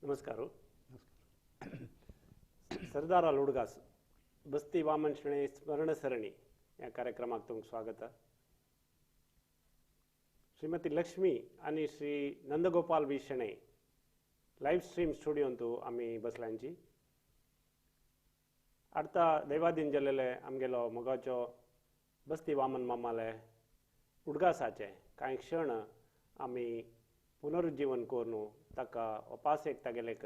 ನಮಸ್ಕಾರ. ಸರ್ದಾರ ಲುಡ್ಗಾಸ್ ಬಸ್ತಿ ವಾಮನ್ ಶೆಣೈ ಸ್ಮರಣ ಸರಣಿ या कार्यक्रमाक तुमकां स्वागत. श्रीमती लक्ष्मी आनी Shri Nandgopal V Shenoi live stream स्टुडियोंतु आमी बसल्यांची. आतां दैवादीन जाल्लेले आमगेलो मोगाचो बस्ती वामन मामाले उडगासाचे कांय क्षण आमी पुनरुज्जीवन करून ताका अपास एक तागेलें एक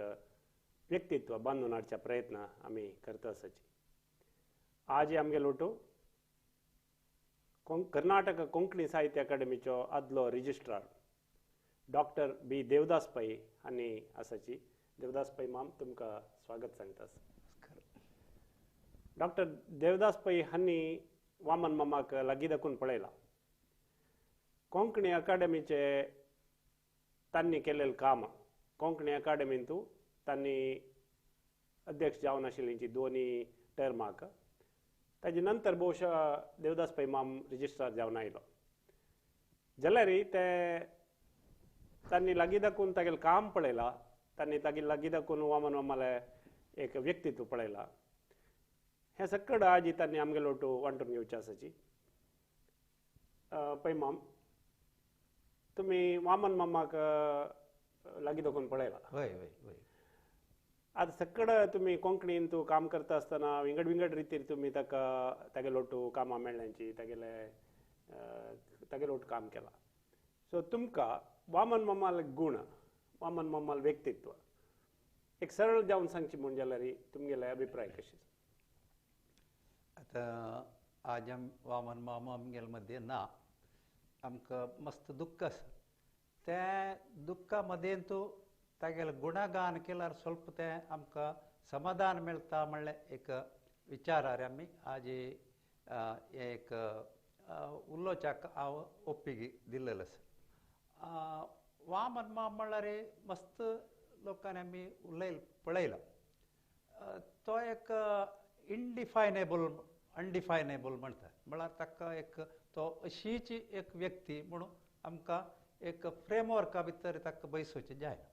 व्यक्तित्व बांदून हाडच्या प्रयत्न आमी करता आसाची. आज आमगेलो ओटू कर्नाटक कोंकणी साहित्य अकादमीचो आदलो registrar doctor B Devdas Pai हांणी आसाची. देवदास पै माम तुमकां स्वागत सांगता. डॉक्टर देवदास पै हांणी वामन मामाक लागीं दाखून पळयला. कोंकणी अकादमीचे तांणी केल्लें काम, कोंकणी अकादमींतू तांणी अध्यक्ष जावन आशिल्ली दोनी टर्माक, ताजे नंतर बहुशा देवदास पै माम रिजिस्ट्रार जावन आयलो. जाल्यार ते तांणी लागीं दाखून तागेलें काम पळयलां, तांणी तागेलें लागीं दाखून वामन मामालें एक व्यक्तित्व पळयलां. हें सगळें आज तांणी आमगेलो ओटू वांटून घेवचें आसाची. पै माम, तुमी वामन मामाक लागीं दाखून पळयलां. हय हय हय. आतां सगळें तुमी कोंकणीन तूं काम करता आसतना विंगड विंगड रितीर तुमी ताका तागेलो ओटू कामां मेळ्ळ्यांची, तागेले तागेलो ओटू काम केलां. सो तुमकां वामन मामाले गूण, वामन मामाले व्यक्तित्व एक सरळ जावन सांगची म्हूण जाल्यार तुमगेले अभिप्राय कशे? आतां आज आम वामन मामा आमगेले मदें ना, आमकां मस्त दुख्ख आसा. तें दुख्खा मदें तूं तागेलें गुणगान केल्यार स्वल्प तें आमकां समाधान मेळटा म्हणलें एक विचारार आमी आज एक उलोवच्याक हांव ओपिगी दिल्लेलो आसा. वामन मामा म्हणल्यार मस्त लोकांनी आमी उलयल पळयला. तो एक इनडिफायनेबल अनडिफायनेबल म्हणटा, म्हळ्यार ताका एक तो अशीच एक व्यक्ती म्हणून आमकां एक फ्रेमवर्का भितर ताका बैसोवचें जायना.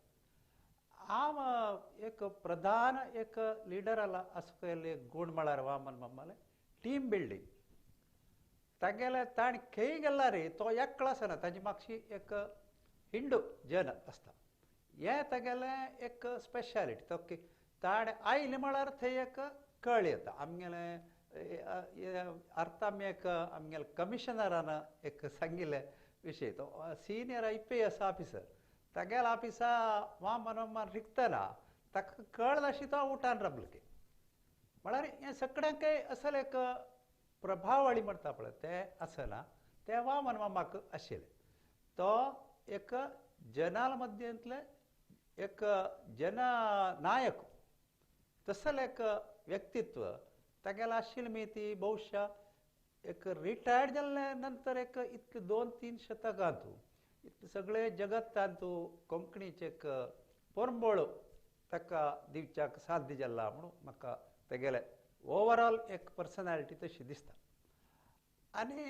हांव एक प्रधान एक लिडराला असो गूण म्हळ्यार वामन मामालें टीम बिल्डींग. तागेले ताणें खंय गेल्यार तो एकलो आसना, ताजी मातशी एक हिंदू जन आसता. हें तागेलें एक स्पेशालिटी. तो ताणें आयलें म्हळ्यार थंय एक कळ येता. आमगेलें अर्थ आमी एक आमगेले कमिशनरान एक सांगिल्लें विशय, तो सिनियर IPS officer, तागेल्या ऑफिसा वामन मामान रिगतना ताका कळनाशी तो उठान राबलो की म्हळ्यार हें सगळ्यांकय असलें एक प्रभावळी म्हणटा पळय तें आसना, तें वामन मामाक आशिल्लें. तो एक जनाल मध्येंतलें एक जननायक तसलें एक व्यक्तित्व तागेलें आशिल्लें. मी ती बहुशा एक रिटायर्ड जाल्ले नंतर एक इतले 2-3 शतकां तूं इतलें सगळें जगत्तान तूं कोंकणीचें एक पोरंबळ ताका दिवच्याक साध्य जाला म्हणून म्हाका तागेलें ओवरऑल एक पर्सनॅलिटी तशी दिसता. आनी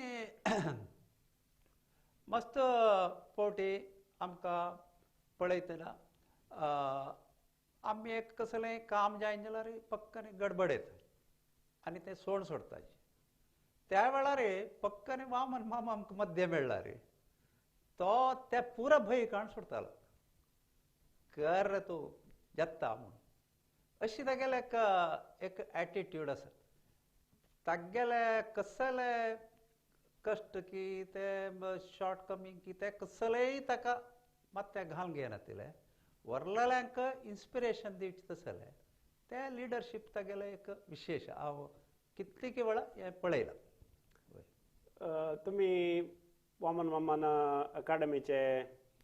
मस्त फावटी आमकां पळयतना आमी एक कसलें काम जायना जाल्यार पक्कन गडबड येता आनी तें सोड सोडताची. त्या वेळार पक्कन वामन मामा आमकां मध्य मेळ्ळा रे, तो ते पुरा भंय काण सोडतालो, कर रे तूं जाता म्हणून. अशी तागेलें एक एक एटिट्यूड आसा. तागेले कसले कश्ट की ते शॉर्ट कमींग की ते कसलेय ताका मात तें घालून घेयनातिलें, व्हरलेल्यांक इन्स्पिरेशन दिवचें तसलें तें लिडरशीप तागेलें एक विशेश. हांव कितली की वेळा हें पळयलां. तुमी वामन मामान अकादमीचे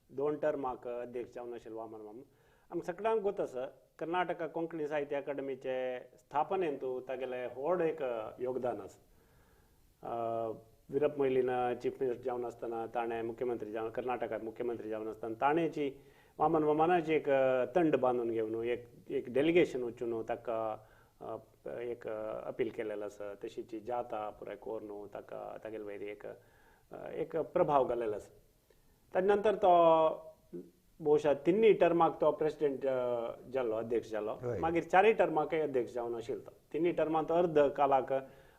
2 टर्माक अध्यक्ष जावन आशिल्ले वामन मामा. आमकां सगळ्यांक गोत आसा कर्नाटक कोंकणी साहित्य अकादमीचे स्थापनेंतू तागेलें व्हड एक योगदान आसा. वीरप्प मोयलीन चीफ मिनिस्टर जावन आसतना ताणें मुख्यमंत्री जावन कर्नाटकात मुख्यमंत्री जावन आसतना ताणें वामन मामाची एक तंड बांदून घेवन एक एक डेलिगेशन वचून ताका एक अपील केलेलो आसा. तशीची जाता पुराय करून ताका तागेले वयर एक एक प्रभाव घालेलो आसा. ताजे नंतर तो बहुशा तिन्ही टर्माक तो प्रेसिडेंट जाल्लो, अध्यक्ष जालो. मागीर चारय टर्माकय अध्यक्ष जावन आशिल्लो तो. तिन्ही टर्मांत अर्द कालाक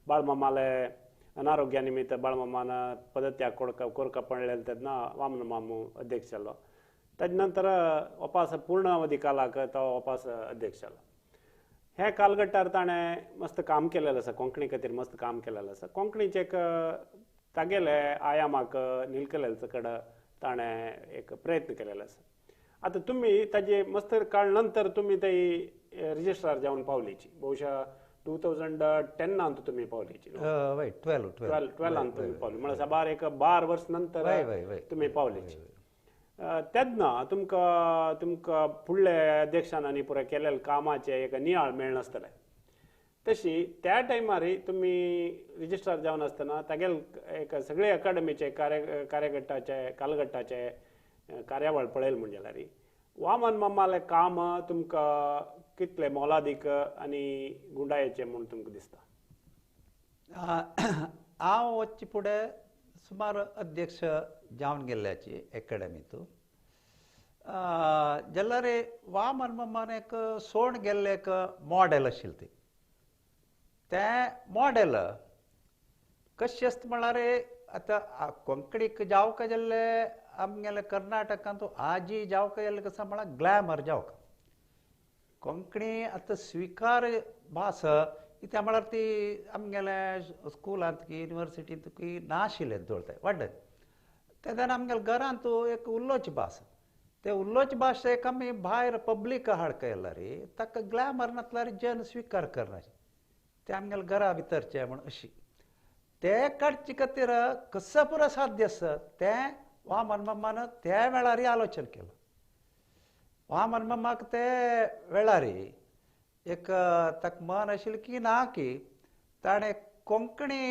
बाळमामाले अनारोग्या निमित्त बाळमामान पदत्याग कोरका पडलेले तेन्ना वामन मामू अध्यक्ष जालो. ताजे नंतर वापास पूर्ण अवधी कालाक तो वापास अध्यक्ष जालो. ह्या कालगट्टार ताणें मस्त काम केलेलें आसा, कोंकणी खातीर मस्त काम केलेलें आसा. कोंकणीचे एक तागेले आयामाक निलकलेलचे कडेन ताणें एक प्रयत्न केलेलो आसा. आतां तुमी ताजे मस्त काळ नंतर तुमी थंय रजिस्ट्रार जावन पावलीची, बहुशा 2010 तुमी पावलीची, 12 तुमी पावली, म्हळ्यार साबार एक 12 वर्स नंतर तुमी पावलीची. तेन्ना तुमकां तुमकां फुडल्या अध्यक्षान आनी पुराय केलेल्या कामाचें एक नियाळ मेळनासतलें. तशी त्या टायमार तुमी रजिस्ट्रार जावन आसतना तागेल एक सगळे अकाडमीचे कार्यगटाचे कालगटाचे कार्यावळ पळयल म्हण जाल्यार वामन मामालें काम तुमकां कितलें मोलादीक आनी गुंडायेचें म्हूण तुमकां दिसता? हांव वचचे फुडें सुमार अध्यक्ष जावन गेल्ल्याची एकाडेमींत जाल्यार वामन मामान एक सोण गेल्लें एक मॉडेल आशिल्लें. तें तें मॉडेल कशें आसता म्हळ्यार आतां कोंकणीक जावंक जाल्लें आमगेले कर्नाटकांत आजी जावंक जाल्लें कसो म्हळ्यार ग्लॅमर जावंक. कोंकणी आतां स्विकार भास कित्याक म्हळ्यार ती आमगेले स्कुलांत की युनिवर्सिटींत की नाशिल्लें दवरताय वाडत. तेन्ना आमगेले घरांत एक उलोवची भास, ते उलोवची भास एक आमी भायर पब्लीक हाडका जाल्यार ताका ग्लॅमर नासल्यार जन स्विकार करनाशिल्ले, ते आमगेले घरा भितरचे म्हूण अशी ते काडचे खातीर कसो पुरो साध्य आसा तें वामन मामान त्या वेळार आलोचन केलां. वामन मामाक ते वेळार एक ताका मन आशिल्लें की ना की ताणें कोंकणी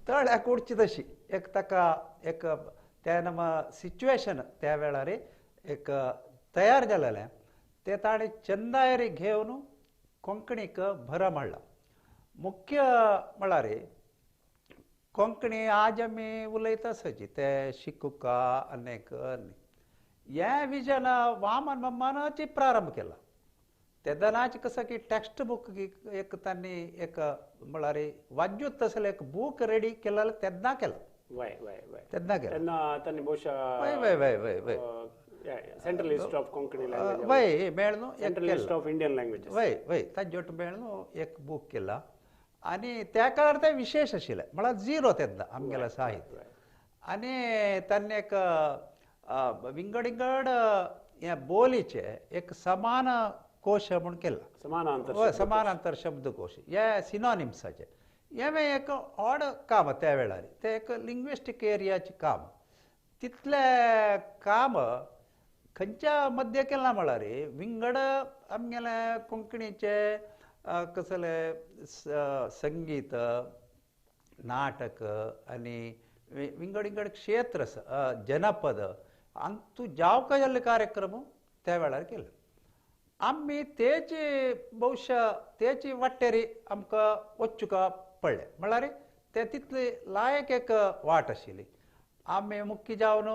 तळ्याक उडची तशी एक ताका एक त्या नाम सिच्युएशन त्या वेळार एक तयार जालेलें तें ताणें चंदायरी घेवन कोंकणीक भरम हाडला. मुख्य म्हळ्यार कोंकणी आज आमी उलयता आसाची ते शिकुका आनीक हें विजन वामन मामानच प्रारंभ केला. तेदनाच कसो की टॅक्स्ट बूक एक तांणी एक म्हळ्यार वाज्यूत तसलें एक बूक रेडी केलें तेन्ना केलां. तेन्ना केलां तेन्ना बहुशा वय वय वय वय वय central list of Konkani language वय मेळ्ळो न्हू, central list of Indian languages वय वय ताजे वट मेळ्ळो न्हू एक बूक केला. आनी त्या काळार तें विशेश आशिल्लें म्हळ्यार झिरो तेन्ना आमगेलें साहित्य. आनी तांणी एक विंगड विंगड हे बोलीचे एक समान कोश म्हूण केला, समानांतर समानांतर शब्दकोश हे सिनॉनिम्साचे. हें एक ऑड काम त्या वेळार, तें एक लिंग्विस्टीक एरियाचें काम. तितलें काम खंयच्या मध्य केलां म्हळ्यार विंगड आमगेले कोंकणीचे कसले संगीत, नाटक आनी विंगड विंगड क्षेत्र आसा, जनपद हांगा जावंक जाल्ले कार्यक्रम त्या वेळार केले. आमी तेची बहुशा तेची वाटेरी आमकां वचूंक पडलें, म्हळ्यार ते तितली लायक एक वाट आशिल्ली. आमी मुख्य जावन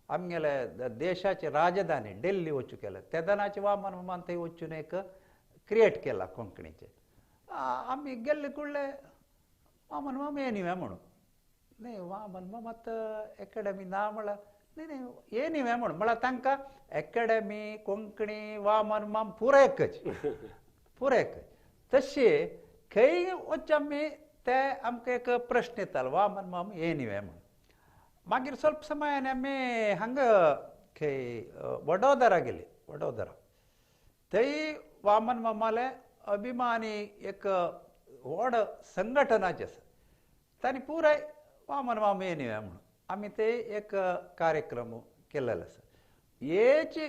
आमगेले देशाची राजधानी दिल्ली वचूंक केलें तेदनाचे वामन मामान थंय वचून एक क्रिएट केला कोंकणीचें. आमी गेल्ले कुडले वामन मामा एनिवे म्हणून न्ही, वामन मामा आतां एकाडेमी ना म्हळ्यार न्ही न्ही एनिवे म्हणून म्हळ्यार तांकां एकाडेमी कोंकणी वामन माम पुराय एकच पुराय एकच. तशें खंय वचचे आमी ते आमकां एक प्रश्न येतालो वामन माम एनिवे म्हणून. मागीर स्वल्प समयान आमी हांगा खंय वडोदरा गेली, वडोदरा थंय वामन मामाले अभिमानी एक व्हड संघटनाचें आसा तांणी पुराय वामन मामा एनिवे म्हणून आमी ते एक कार्यक्रम केलेलो आसा. हेची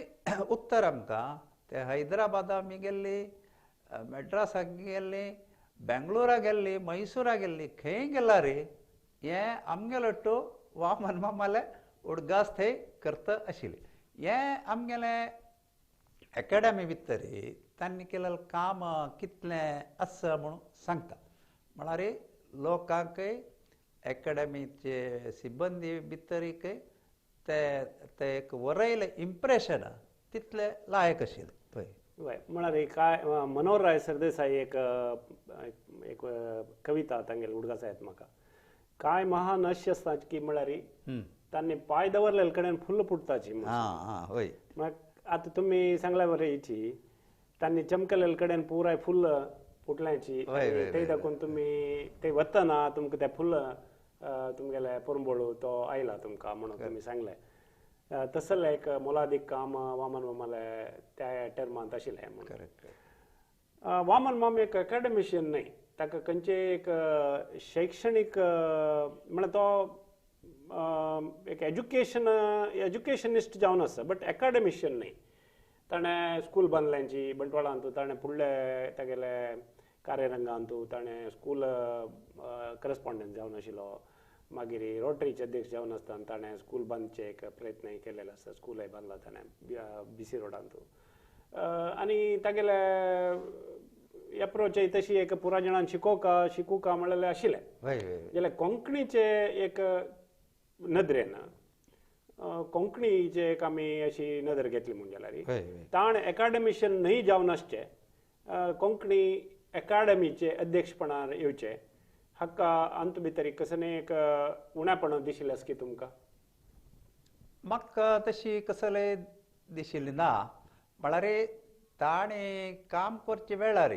उत्तर आमकां ते हैदराबादा आमी गेल्ली, मॅड्रासाक गेल्ली, बेंगलोरा गेल्ली, मैसुरा गेल्ली, खंय गेला रे हें आमगेलो टो वामन मामाले उडगास थंय करता आशिल्ले. हें आमगेलें एकाडेमी भितर तांणी केलेलें काम कितलें आसा म्हणून सांगता. म्हळ्यार लोकांकय एकाडेमीचे सिब्बंदी भितरीकय ते ते एक वरयलें इम्प्रेशन तितलें लायक आशिल्लें. पळय वय म्हळ्यार काय मनोहरराय सरदेसाय एक एक कविता तांगेली उडगास येता म्हाका, काय महान अशें आसता की म्हळ्यार तांणी पांय दवरलेले कडेन फुल्ल फुटताची. हय, आतां तुमी सांगल्या बरें तांणी चमकलेले कडेन पुराय फुल्ल फुटल्याची, ते दाखोवन तुमी ते वतना तुमकां ते फुल्ल तुमगेले पोरंबोळू तो आयला तुमकां म्हणून तुमी सांगलें. तसलें एक मोलादीक काम वामन मामाले त्या टर्मांत आशिल्लें म्हणून. वामन माम एक अकॅडमिशियन न्हय, ताका खंयचे एक शैक्षणीक म्हळ्यार तो एक एज्युकेशनिस्ट जावन आसा, बट अकॅडमिशियन न्हय. ताणें स्कूल बांदल्यांची बंटवाळांत, ताणें फुडले तागेले कार्यरंगांत ताणें स्कूल करस्पॉन्डंट जावन आशिल्लो, मागीर रोटरीचे अध्यक्ष जावन आसतना ताणें स्कूल बांदचे एक प्रयत्न केलेले आसा, स्कूलय बांदला ताणें बीसी रोडांत. आनी तागेले एप्रोचय तशी एक पुराय जाणान शिकोवका शिकूका म्हणलेलें आशिल्लें. जाल्यार कोंकणीचे एक नदरेन कोंकणीचे एक आमी अशी नदर घेतली म्हूण जाल्यार ताणें एकाडेमिशियन न्हय जावन आसचें, कोंकणी एकाडेमीचे अध्यक्षपणार येवचें, हाका अंत भितर कसलें एक उणापण दिशिल्लें आसा की तुमकां? म्हाका तशी कसलें दिशिल्लें ना, म्हळ्यार ताणें काम करचे वेळार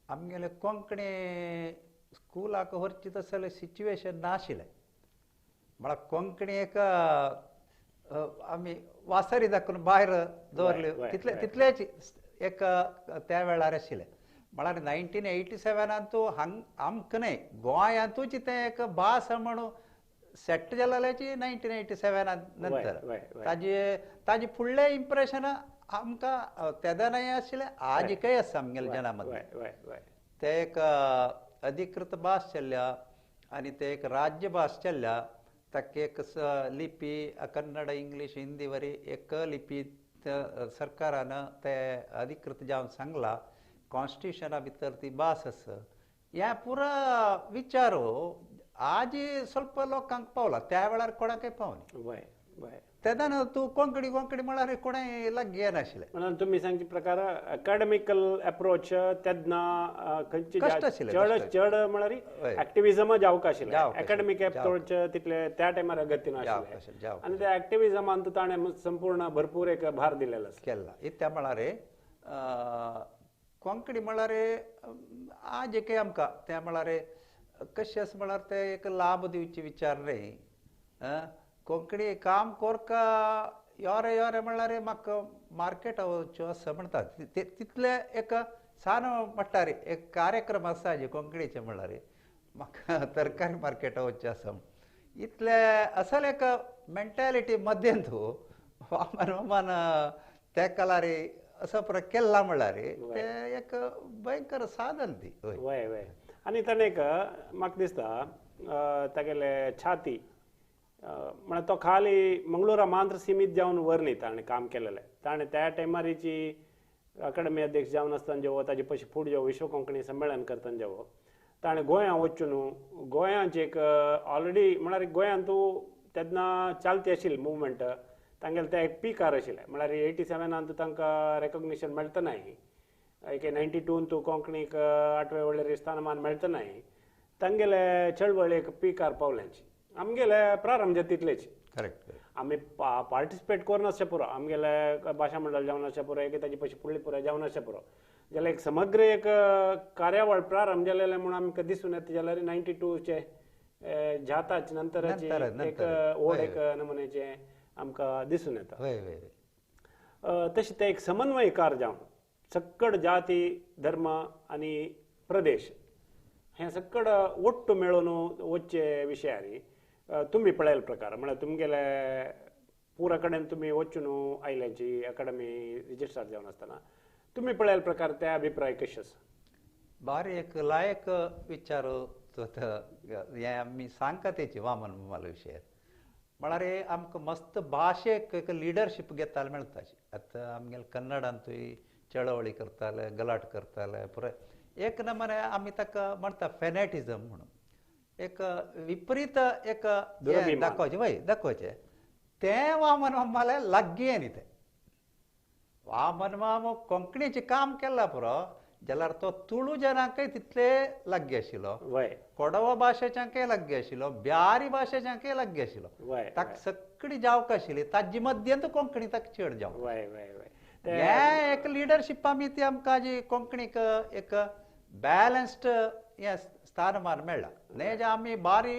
आमगेले कोंकणी स्कुलाक व्हरचें तसलें सिच्युएशन नाशिल्लें. म्हळ्यार कोंकणी एक आमी वासरी दाखोवन भायर दवरले तितले तितलेच एक त्या वेळार आशिल्लें. म्हळ्यार 1987 हांग आमकां न्हय गोंयांतूच तें एक भास म्हणून सेट जाल्ल्याची 1987 नंतर ताजे ताजे फुडलें इम्प्रेशन आमकां तेदनाय आशिल्लें, आजिकय आसा आमगेल्या जनां मदीं. ते एक अधिकृत भास चल्ल्या आनी ते एक राज्य भास चल्ल्या, ताका एक लिपी कन्नड इंग्लीश हिंदी वरी एक लिपी सरकारान ते अधिकृत जावन सांगला, कॉन्स्टिट्युशना भितर ती भास आसा. ह्या पुरा विचार आज स्वल्प लोकांक पावला, त्या वेळार कोणाकय पावना. तेन्ना तूं कोंकणी कोंकणी म्हळ्यार कोणें लागीं येनाशिल्लें. म्हणून तुमी सांगचे प्रकार अकॅडमिकल एप्रोच तेन्ना खंयचे चड चड म्हळ्यार एक्टिविजम जावंक आशिल्लें, अकॅडमीक एप्रोच तितले त्या टायमार अगत्य नाशिल्लें आनी त्या एक्टिविजमान ताणें संपूर्ण भरपूर एक भार दिलेलो आसा केला. इत्या म्हळ्यार कोंकणी म्हळ्यार आज एक आमकां त्या म्हळ्यार कशें आसा म्हळ्यार ते एक लाभ दिवचे विचार न्हय. कोंकणी काम कोरका योरे योरे म्हळ्यार म्हाका मार्केटा वचचें आसा म्हणटा, तितले एक सान म्हणटा एक कार्यक्रम आसा जे कोंकणीचे म्हळ्यार म्हाका तरकारी मार्केटा वचचें आसा, इतले असल एक मेंटेलिटी मध्यंत वामन वामन त्या कलारी असो पुरो केल्ला म्हळ्यार ते एक भयंकर साधन ती. वय वय, आनी ताणें एक म्हाका दिसता तागेले छाती म्हळ्यार तो खाली मंगळूरा मात्र सीमित जावन वर न्ही ताणें काम केलेलें. ताणें त्या टायमारीची अकाडमी अध्यक्ष जावन आसतना जेवो ताजे पयशे फुडें जेवो विश्व कोंकणी संमेलन करतना जेवो ताणें गोंया वचून न्हू गोंयांत एक ऑलरेडी म्हळ्यार गोंयांत तेन्ना चालती आशिल्ली मुवमेंट तांगेलें तें एक पिकार आशिल्लें. म्हळ्यार 87 तांकां रेकग्निशन मेळटनाय, एक 92 कोंकणीक आठवे वळेरेर स्थानमान मेळटनाय, तांगेले चळवळ एक पिकार पावल्यांची. आमगेले प्रारंभ तितलेच करेक्ट, आमी पार्टिसिपेट करनासचें पुरो, आमगेले भाशा मंडळ जावन आसचें पुरो, एक ताजे पयशे फुडले पुरो जावन आसचें पुरो, जाल्यार एक समग्र एक कार्यावळ प्रारंभ जालेलें म्हूण आमकां दिसून येता. जाल्यार 92 जाताच नंतराची एक ओड एक नमुन्याचें आमकां दिसून येता. तशें तें एक समन्वयकार जावन सक्कड जाती धर्म आनी प्रदेश हें सक्कड ಒಟ್ಟು मेळोवन वचचे विशयार तुमी पळयले प्रकार म्हळ्यार तुमगेले पुरा कडेन तुमी वचून आयल्याची अकाडमी रजिस्ट्रार जावन आसतना तुमी पळयले प्रकार त्या अभिप्राय कशें आसा? बारी एक लायक विचार हें आमी सांगता तेची वामन मामाल्या विशयार. म्हळ्यार आमकां मस्त भाशेक एक लिडरशीप घेताले मेळटा. आतां आमगेले कन्नडांतूय चळवळी करताले, गलाट करताले पुराय एक नमुने आमी ताका म्हणटा फेनेटिजम म्हणून एक विपरीत एक दाखोवचें, वय दाखोवचें. ते वामन मामाले लागीं न्ही ते वामन माम कोंकणीचें काम केलां पुरो जाल्यार तो तुळू जनांकय तितले लागीं आशिल्लो, कोडवा भाशेच्यांकय लागीं आशिल्लो, ब्यारी भाशेच्यांकय लागीं आशिल्लो. ताका सगळी जावक आशिल्ली ताजी मध्यंत कोंकणी ताका चड जावक. हें एक लिडरशीप आमी ती आमकां जी कोंकणीक एक बॅलन्स्ड हें स्थानमान मेळ्ळां. न्ही जे आमी बारी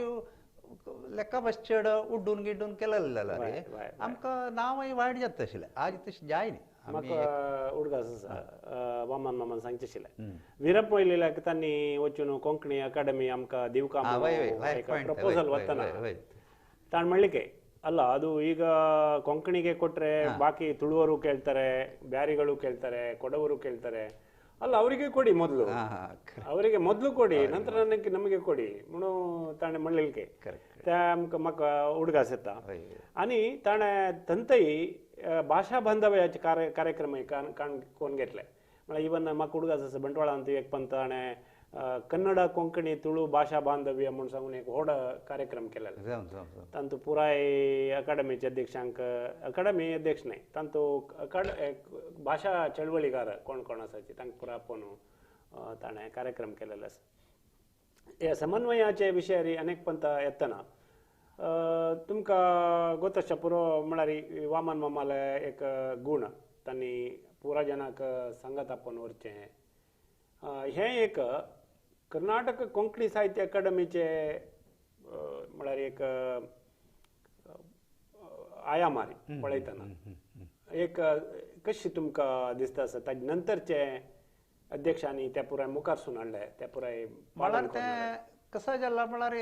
लेखा बस चड उड्डून गिड्डून केलेलें जाल्यार आमकां नांवय वायट जाता आशिल्लें. आज तशें जाय न्ही. म्हाका उडगास आसा वामन मामान सांगचें आशिल्लें वीरप्प मोयलीक तांणी वचून कोंकणी अकादमी आमकां दिवका प्रपोजल वतना ताणें म्हणलें की ಅಲ್ಲ ಅದು ಈಗ ಕೊಂಕಣಿಗೆ ಕೊಟ್ಟರೆ ಬಾಕಿ ತುಳುವರು ಕೇಳ್ತಾರೆ, ಬ್ಯಾರಿಗಳು ಕೇಳ್ತಾರೆ, ಕೊಡವರು ಕೇಳ್ತಾರೆ, ಅಲ್ಲ ಅವರಿಗೆ ಕೊಡಿ ಮೊದಲು, ಅವರಿಗೆ ಮೊದಲು ಕೊಡಿ, ನಂತರ ನಮಗೆ ಕೊಡಿ म्हणून ताणें म्हणलें की ते आमकां म्हाका उडगास येता. आनी ताणें थंतय भाशा बांधव्याचे कार्यक्रम कोण घेतले म्हळ्यार इवन म्हाका उडगास आसा बंटवाळांत एक पण ताणें कन्नड कोंकणी तुळू भाशा बांधव्य म्हूण सांगून एक व्हड कार्यक्रम केलेलो. तांतू पुराय अकादमीचे अध्यक्षांक, अकादमी अध्यक्ष न्हय, तांतू भाशा चळवळीकार कोण कोण आसाची तांकां पुराय आपोवन ताणें कार्यक्रम केलेलो आसा. हे समन्वयाचे विशयार अनेक पंत येतना तुमकां गोतशा पुरो म्हळ्यार वामन मामाले एक गूण तांणी पुरा जनाक सांगात आपोवन व्हरचें हें एक कर्नाटक कोंकणी साहित्य अकादमीचे म्हळ्यार एक आयामारी पळयतना एक कशी तुमकां दिसता आसा ताजे नंतरचे अध्यक्षांनी त्या पुराय मुखार हाडले त्या पुराय म्हळ्यार तें कसो जाला म्हळ्यार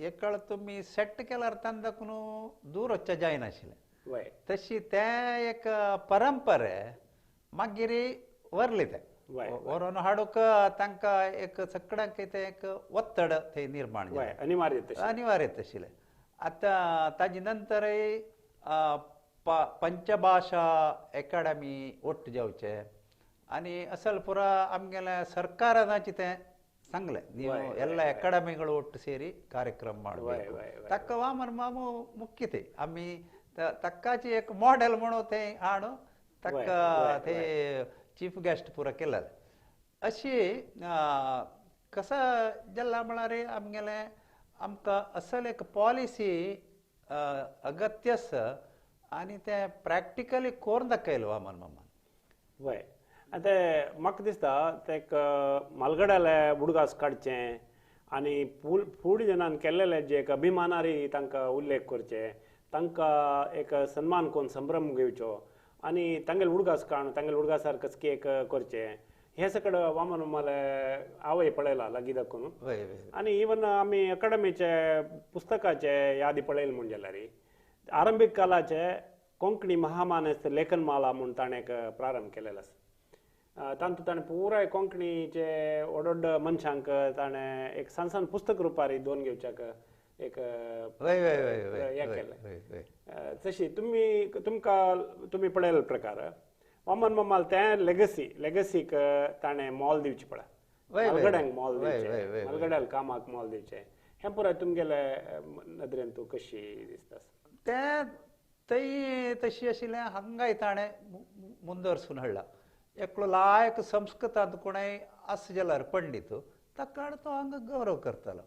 एक काळ तुमी सेट केल्यार तांकां दाखून दूर वचचें जायनाशिल्लें. तशी तें एक परंपरे मागीर व्हरली तें व्हरून हाडूंक तांकां एक सगळ्यांक तें एक ಒತ್ತಡ थंय निर्माण जालें, अनिवार्य आशिल्लें. आतां ताजे नंतरय पंचभाशा एकाडमी ಒಟ್ಟು जावचें आनी असल पुरा आमगेल्या ಸರ್ಕಾರದಾಚೆ तें सांगलें ನೀವು ಎಲ್ಲ ಅಕಾಡೆಮಿಗಳು ಒಟ್ಟು ಸೇರಿ ಕಾರ್ಯಕ್ರಮ ಮಾಡಬೇಕು. ತಕ್ಕ ವಾಮನ ಮಾಮು ಮುಖ್ಯತೆ आमी तक्काची एक मॉडेल म्हणून ते हाडून तक्का ते चीफ गेस्ट पुरा केलें. अशी कसं जाला म्हळ्यार आमगेलें आमकां असल एक पॉलिसी अगत्य आसा आनी तें प्रॅक्टिकली करून दाखयलें वामन मामान. वय आतां म्हाका दिसता ते एक मालगड्याले उडगास काडचें आनी फूड जनान केल्लेले जे एक अभिमानारी तांकां उल्लेख करचे, तांकां एक सन्मान करून संभ्रम घेवचो आनी तांगेले उडगास काडून तांगेले उडगासार कसकी एक करचें हें सगळें वामन मामाले आवय पळयलां लागीं दाखोवन. आनी इवन आमी अकाडमीचे पुस्तकाचे यादी पळयली म्हूण जाल्यार आरंभीक कालाचे कोंकणी महामानस लेखनमाला म्हूण ताणें एक प्रारंभ केलेलो आसा. तातूंत ताणें पुराय कोंकणीचे व्हड व्हड मनशांक ताणें एक सान सान पुस्तक रुपार दोन घेवच्याक एक हें केलें. तशी तुमी तुमकां तुमी पळयल्ले प्रकार वामन मामाल तें लेगसीक ताणें मोल दिवचें पळय, मालगड्यांक मोल दिवचें, मालगड्याल कामाक मोल दिवचें, हें पुराय तुमगेले नदरेन तूं कशी दिसता? तें थंय तशी आशिल्लें हांगाय ताणें मुंदरसून हाडलां. एकलो लायक संस्कृतांत कोणय आसा जाल्यार पंडीत ताका तो हांगा गौरव करतालो.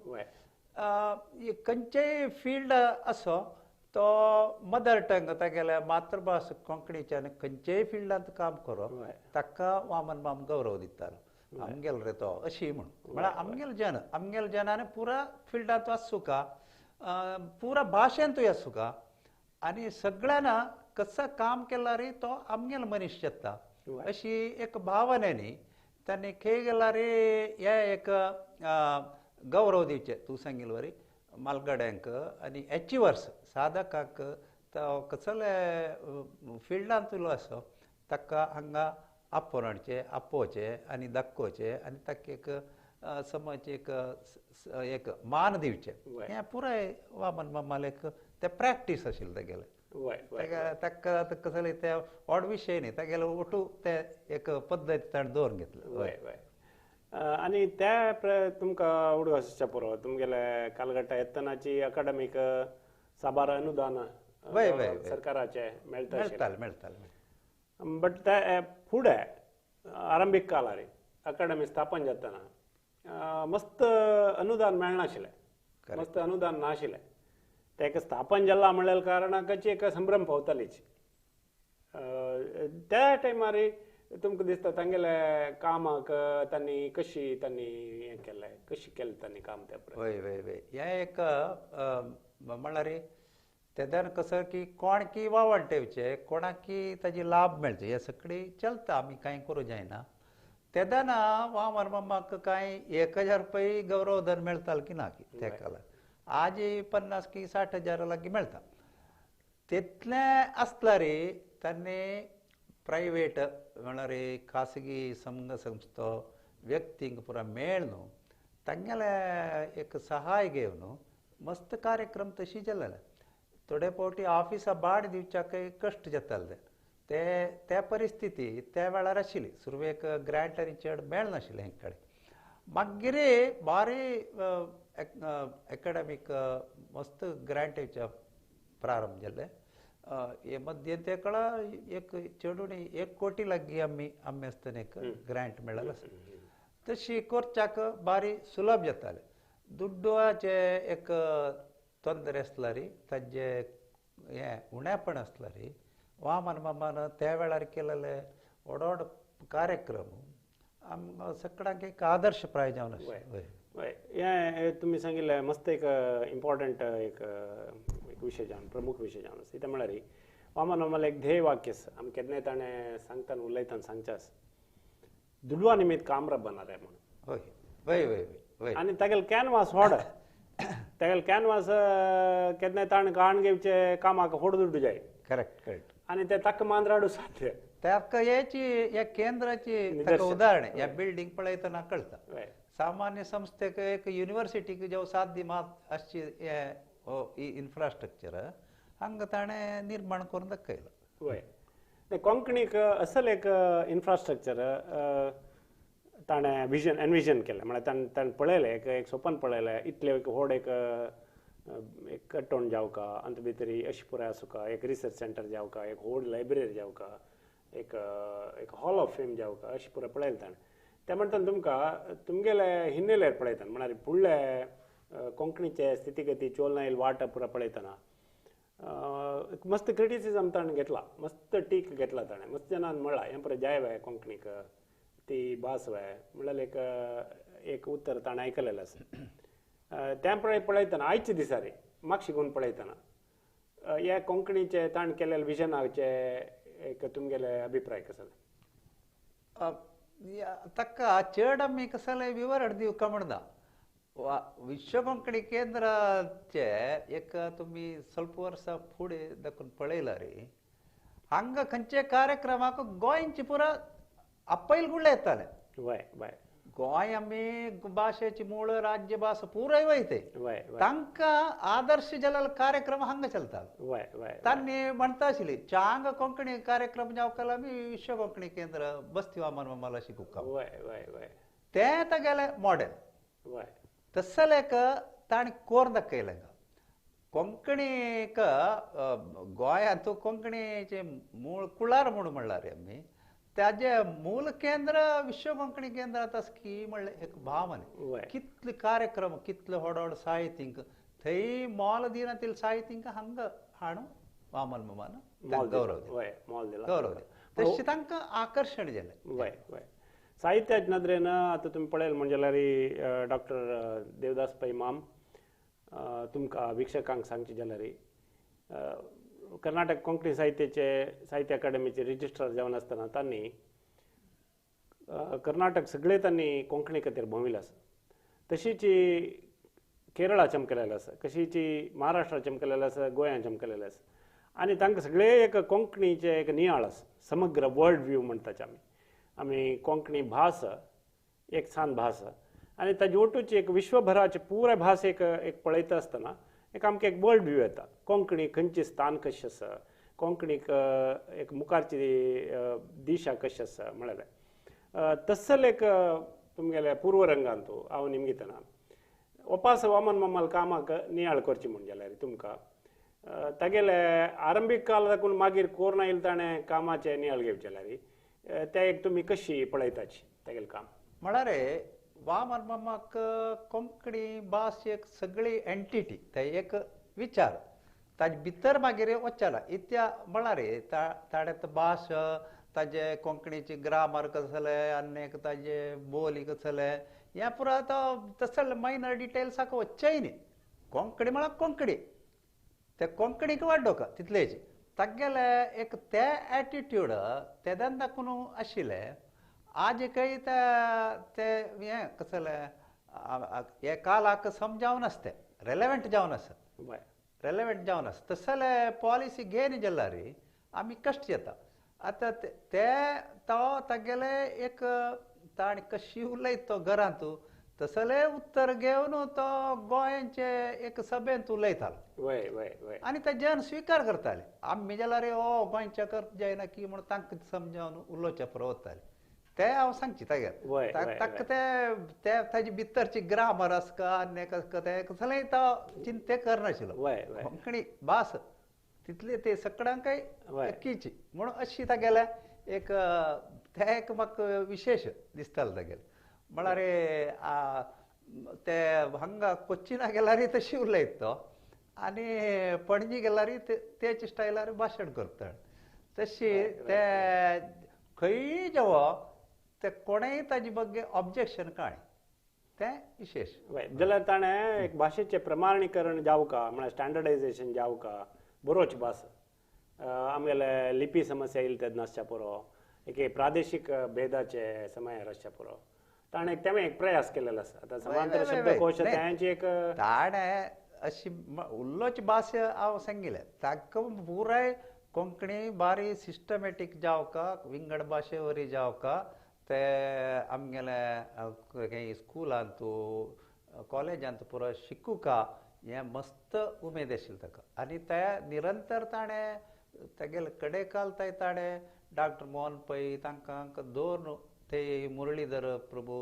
खंयचेय फिल्ड आसो तो मदर टंग तागेल्या मातृभास कोंकणीच्यान खंयचेय फिल्डांत काम करो ताका वामन माम गौरव दितालो. आमगेलो रे तो अशी म्हूण म्हळ्यार आमगेलो जन आमगेले जनान पुरा फिल्डांत आसूका पुरा भाशेंतूय आसूका आनी सगळ्यांना कसो काम केला रे तो आमगेलो मनीस जाता अशी एक भावना न्ही तांणी खंय गेल्यार हे एक गौरव दिवचे. तूं सांगिल्ले वरी मालगड्यांक आनी एचिवर्स साधकांक तो कसले फिल्डांतलो आसो ताका हांगा आपोवन हाडचें आपोवचें आनी दाखोवचें आनी ताका एक समज एक एक मान दिवचें. हें पुराय वामन मामालें एक तें प्रॅक्टीस आशिल्लें तागेलें. ताका कसलें तें व्हड विशय न्ही तागेलें ओटू तें एक पद्दत ताणें दवरून घेतलें. वय वय आनी त्या तुमकां उडगास पुरो तुमगेले कालगट्टा येतनाची अकाडमीक साबार अनुदान सरकाराचे मेळटा मेळटाले. बट ते फुडें आरंभीक काळार अकादमी स्थापन जातना मस्त अनुदान मेळनाशिल्लें, मस्त अनुदान नाशिल्लें. तेका स्थापन जाला म्हणल्यार कारणाकाची एक संभ्रम पावतालीच. त्या टायमार तुमकां दिसता तांगेले कामाक तांणी कशी तांणी हें केलें, कशी केलें तांणी काम त्या प्रमाणे? वय वय वय हें एक म्हणल्यार तेन्ना कसं की कोण की वावण ठेवचे, कोणाकी ताजी लाभ मेळचे, हे सगळी चलता, आमी कांय करूं जायना. तेन्ना वामन मामाक कांय 1000 रुपये गौरवधन मेळताल की ना की त्या काळार, आज 50 की 60 हजार लागीं मेळटा. तितलें आसल्यार तांणी प्रायवेट म्हणल्यार खासगी संघ संस्था व्यक्तींक पुरा मेळ न्हू तांगेले एक सहाय घेवन मस्त कार्यक्रम तशी जालेले. थोडे फावटी ऑफिसा भाड दिवच्याक कश्ट जाताले ते त्या परिस्थिती त्या वेळार आशिल्ली. सुरवेक ग्रांट आनी चड मेळनाशिल्लें हें कडेन. मागीर बारी एकाडेमीक मस्त ग्रांट येवच्या प्रारंभ जाले. हे मध्यंतर काळा एक चेडून 1 कोटी लागीं आमी आमी आसतना एक ग्रांट मेळ्ळें आसा. तशी करच्याक बारी सुलभ जाताले. दुड्डुवाचे एक तोंदरे आसल्यार ताजे हें उणेपण आसल्यार वामन मामान त्या वेळार केलेले व्हड व्हड कार्यक्रम आमकां सगळ्यांक एक आदर्श प्राय जावन आसा. वय हें तुमी सांगिल्लें मस्त एक इम्पॉर्टंट एक विशय जावन, प्रमुख विशय जावन आसा. कितें म्हळ्यार वामन मामालें एक ध्येय वाक्य आसा, आमी केन्नाय ताणें सांगतना उलयतना सांगचें आसा, दुडवा निमित्त काम रबना रे म्हणून. हय वय वय वय. आनी तागेलो कॅनवास व्हड, तागेलो कॅनवास केन्नाय ताणें काण घेवचे कामाक व्हड दुड्डू जाय. Correct correct. आनी ते ताका मांद्राडू साध्य ताका हेची ह्या केंद्राची ताका उदाहरण ह्या बिल्डींग पळयतना कळटा. सामान्य संस्थेक एक युनिवर्सिटीक जेव साध्य मात आसची ही इन्फ्रास्ट्रक्चर हांगा ताणें निर्माण करून दाखयलां. वय कोंकणीक असल एक इन्फ्रास्ट्रक्चर ताणें विजन एनविजन केलें, म्हळ्यार ताणें ताणें पळयलें एक एक सपन पळयलें, इतलें एक व्हड एक एक कट्टोण जावका, आनी भितर अशी पुराय आसूका, एक रिसर्च सेंटर जावका, एक व्हड लायब्ररी जावका, एक एक हॉल ऑफ फेम जावका, अशें पुराय पळयलें ताणें. तें म्हणटा तुमकां तुमगेले हिन्नेलेर पळयतना म्हळ्यार फुडले कोंकणीचे स्थितीगती चोलनायल वाट पुराय पळयतना मस्त क्रिटिसिजम ताणें घेतला, मस्त टीक घेतला ताणें, मस्त जाणान म्हळां हें पुराय जाय वय कोंकणीक ती भास वय म्हणल्यार एक एक उत्तर ताणें आयकलेलें आसा. तें पळय पळयतना आयच्या दिसांनी मागशी घेवन पळयतना ह्या कोंकणीचे ताणें केल्ले विजनाचे एक तुमगेले अभिप्राय कसो? ताका चड आमी कसलें विवरण दिवंक म्हणना. विश्व कोंकणी केंद्राचे एक तुमी ಸ್ವಲ್ಪ वर्सां फुडें दाखोवन पळयला रे, हांगा खंयचे कार्यक्रमाक गोंयची पुरा आपयल गुळ्ळे येताले. वय वय गोंय आमी भाशेची मूळ राज्य भास पुराय वयते, तांकां आदर्श जाल्लो कार्यक्रम हांगा चलता. वय वय तांणी म्हणटा आशिल्ली चांग कोंकणी कार्यक्रम जावकाल आमी विश्व कोंकणी केंद्र बस्ती वामन मामाला शिकूंक. वय वय वय तें तागेलें मॉडेल. वय तसलें एक ताणें कोर दाखयलें कोंकणीक. गोंयांत कोंकणीचें मूळ कुळार म्हूण म्हणलां रे आमी, ताजे मूल केंद्र विश्व कोंकणी केंद्रांत आसा की म्हणलें एक भावना. कितले कार्यक्रम, कितले व्हड व्हड साहित्यींक थंय मोल दिना साहित्यींक हांगा हाडून वामन मामान गौरव दिला, गौरव दिला, तशें तांकां आकर्शण जालें. वय वय साहित्याच्या नदरेन आतां तुमी पळयलें म्हणजे जाल्यार डॉक्टर देवदास पै माम तुमकां वीक्षकांक सांगचें जाल्यार कर्नाटक कोंकणी साहित्याचे साहित्य अकादमीचे रजिस्ट्रार जावन आसतना तांणी कर्नाटक सगळे तांणी कोंकणी खातीर भोंविल्लें आसा. तशीच केरळा चमकलेलें आसा, कशीची महाराष्ट्रा चमकलेलें आसा, गोंयान चमकलेलें आसा. आनी तांकां सगळे एक कोंकणीचें एक नियाळ आसा, समग्र वर्ल्ड व्यू म्हणटाचे आमी. आमी कोंकणी भास एक सान भास आनी ताजे ओटूची एक विश्वभराची पुराय भास एक एक पळयता आसतना एक आमकां एक वर्ल्ड व्यू येता. कोंकणी खंयची स्थान कशें आसा, कोंकणीक एक मुखारची दिशा कशी आसा म्हळ्यार तसले एक तुमगेले पूर्वरंगान तूं हांव निमगितना ओपास वामन मामाल कामाक नियाळ करची म्हूण जाल्यार तुमकां तागेले आरंभीक काल दाखून मागीर कोरोना येयले ताणें कामाचें नियाळ घेवचें जाल्यार ते एक तुमी कशी पळयताची तागेलें काम? म्हळ्यार वामन मामाक कोंकणी भास एक सगळी एंटिटी, ते एक विचार ताजे भितर मागीर वचला इत्या म्हळ्यार ताणें भास ताजे कोंकणीची ग्रामर कसलें आनी ताजे बोली कसलें हें पुरा तो तसले मायनर डिटेल्साक वचचेय न्ही. कोंकणी म्हळ्यार कोंकणी, ते कोंकणीक वाडोवका तितलेच तागेले एक ते एटिट्यूड तेदान दाखून आशिल्लें. आज काय ते हें कसलें हे कालाक समजावन आसता, रेलेवंट जावन आसा, रेलेवंट जावन आसा. तसले पॉलिसी घेन जाल्यार आमी कश्ट येता. आतां ते तो तागेले एक ताणें कशी उलयत तो घरांत तसले उत्तर घेवन तो गोंयचे एक सभेंत उलयतालो आनी ते जन स्विकार करताले. आमी जाल्यार ओ गोंयच्या कर जायना की म्हूण तांकां समजावन उलोवचें पळोवताले. ते हांव सांगची तागेर ताका ते ताजी भितरची ग्रामर आसका आनी ते कसलेंय तो चिंते करनाशिल्लो. कोंकणी भास तितली ते सगळ्यांकय एकीची म्हणून अशी तागेले एक ते एक म्हाका विशेश दिसतालो तागेले. म्हळ्यार ते हांगा कोच्चिना गेल्यार तशी उलयत तो आनी पणजी गेल्यार तेच स्टायलार भाशण करता. तशी ते खंय जेवप ते कोणेय ताजे बग्गे ऑब्जेक्शन कांय तें विशेश. जाल्यार ताणें एक भाशेचें प्रमाणीकरण जावका म्हळ्यार स्टँडर्डायजेशन जावका बरोच भास आमगेले लिपी समस्या येयली तेन्ना आसच्या पुरो, एक प्रादेशीक भेदाचे समयार आसच्या पुरो ताणें तेणें एक प्रयास केलेलो आसा. आतां समांतर शब्दकोश तांची एक ताणें अशी उल्लोची भास हांव सांगिल्लें ताका पुराय कोंकणी बारी सिस्टमॅटीक जावका, विंगड भाशे वरी जावका. ते आमगेले स्कुलांत कॉलेजांत पुरो शिकूका हें मस्त उमेद आशिल्ली ताका. आनी ते निरंतर ताणें तागेले कडेकाल ताणें डॉक्टर मोहन पै तांकां दवरून ते मुरलीधर प्रभू